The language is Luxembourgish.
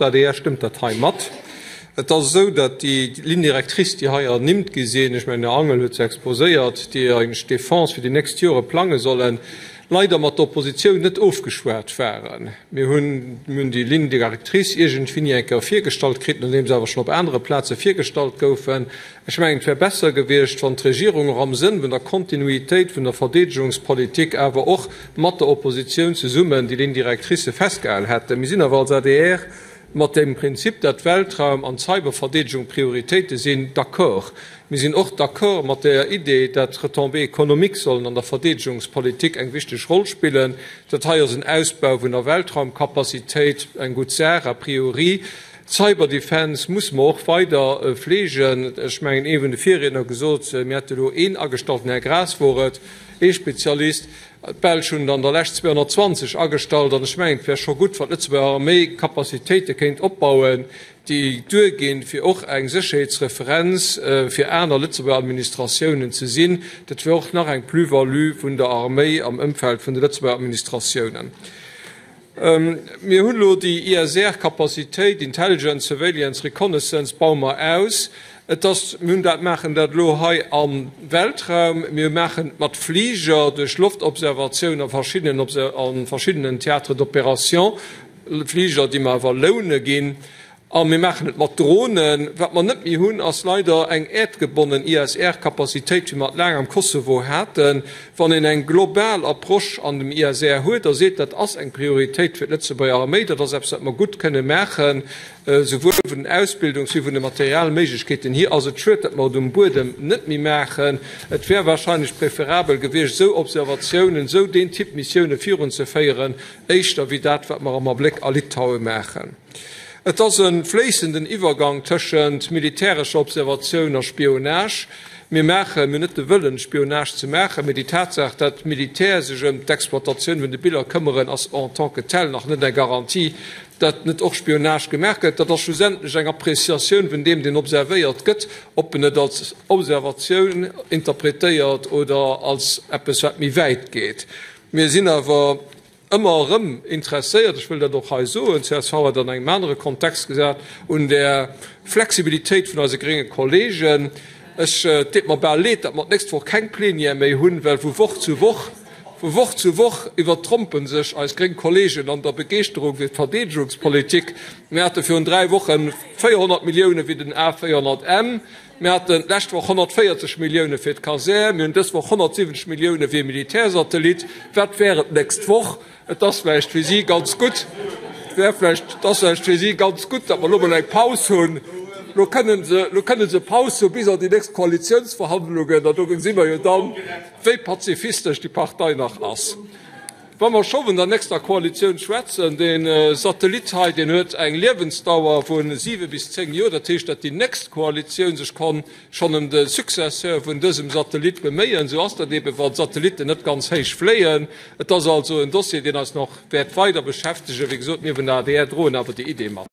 D'ADR stëmmt dat hei mat. Et ass esou, datt déi Lignes directrices, déi hei ernimmt gi sinn, ech mengen, den Här Angel huet se exposéiert, déi eigentlech d'Defense fir déi nächst Jore plange sollen, leider mat der Oppositioun net ofgeschwat waren. Mir hunn déi Lignes directrices iergendwéini eng Kéier virgestallt kritt, nodeem se awer schonn op anere Plaze virgestallt goufen. Ech mengen, et wär besser gewiescht, wann d'Regierung och am Sënn vun der Kontinuitéit vun der Verdeedegungspolitik awer och mat der Oppositioun zesummen déi Lignes directrices festgehal hätten. Mir sinn awer als adr mat dem Prinzip, dat Weltraum an d'Cyberverdeedegung Prioritéite sinn, d'accord. Mir sinn och d'accord mat der Idee, dat d'Retombées économiques sollen an der Verdeedegungspolitik eng wichteg Roll spillen. Dat hei ass en Ausbau vun der Weltraumcapacitéit, eng gutt Saach a priori. D'Cyberdefense musse mer och weider fleegen. Ech mengen, ee vun de Virriedner huet gesot, mir hätte elo een agestallt, den Här Graas wor et, ee Spezialist. D'Belsch hunn an der Lescht 220 agestallt an ech mengen, et wär scho gutt, wann d'Lëtzebuerger Arméi Capacitéite kéint opbauen, déi duerginn, fir och eng Sécherheetsreferenz fir aner Lëtzebuerger Administratiounen ze sinn. Dat wär och nach eng Plus-value vun der Arméi am Ëmfeld vun de Lëtzebuerger Administratiounen. Mir hunn elo déi ISR-Capacitéit, Intelligence, Surveillance, Reconnaissance, baue mer aus. Et ass, mir hunn dat, maachen dat elo hei am Weltraum, mir maachen et mat Fliger duerch Loftobservatioun a verschiddenen, a verschiddenen Théâtres d'opérations, Fliger, déi mer awer loune ginn. A mir maachen et mat Dronen. Wat mer net méi hunn, ass leider eng äerdgebonnen ISR-Capacitéit, wéi mer et laang am Kosovo haten. Wann een eng global Approche an dem ISR huet a seet, dat ass eng Prioritéit fir d'Lëtzebuerger Arméi, dat ass eppes, wat mer gutt kënne maachen, souwuel vun den Ausbildungs wéi vun de Materialméiglechkeeten hier, ass et schued, datt mer et um Buedem net méi maachen. Et wär wahrscheinlech preferabel gewiescht, esou Observatiounen, esou deen Typ Missioune virunzeféieren, éischter wéi dat, wat mer am Abléck a Litaue maachen. Et ass e fléissenden Iwwergang tëschent militärescher Observatioun a Spionage. Mir maachen, mir hunn net de Wëllen, Spionage ze maachen, mee déi Tatsaach, dat d'Militär sech ëm d'Exploitatioun vun de Biller këmmeren, ass en tant que tel nach net eng Garantie, dat net och Spionage gemaach gëtt. Dat ass schlussendlech eng Appréciatioun vun deem, deen observéiert gëtt, ob en et als Observatioun interpretéiert oder als eppes, wat méi wäit geet. Mir sinn awer ëmmer erëm interesséiert, ech wëll dat och hei soen, csv hat an engem anere Kontext gesat, un där Flexibilitéit vun eise grénge Kollegen. Ech, et deet mer bal leed, datt mer d'nächst Woch keng Plenière méi hunn, well vu Woch zu Woch, vu Woch zu Woch iwwertrompe sech eis gréng Kollegen an der Begeeschterung fir d'Verdeedegungspolitik. Mir hate virun 3 Woche 400 Millioune fir den A400M, Mir haten d'lescht Woch 140 Millioune fir d'Kasär, mir hunn dës Woch 170 Millioune fir e Militärsatellit. Wat wär et d'nächst Woch? Et ass vläicht fir si ganz gutt, et wär vläicht, et ass vläicht fir si ganz gutt, datt mer elo mol eng Paus hunn. Elo kënne se, elo kënne se Paus hu bis an déi nächst Koalitiounsverhandlungen, an do gesi mer jo dann, wéi pazifistesch déi Partei nach ass. Wa mer scho vun der nächster Koalitioun schwätzen, dee Satellit hei, deen huet eng Liewensdauer vu siwe bis zéng Joer. Dat heescht, datt déi nächst Koalitioun sech kann schonn ëm de Successeur vun dësem Satellit beméien. Esou ass dat eeben, wa Satellitten net ganz héich fléien. Et ass also en Dossier, deen eis nach wäert weider beschäftegen. Wéi gesot, mir vun der adr droen awer déi Idee mat.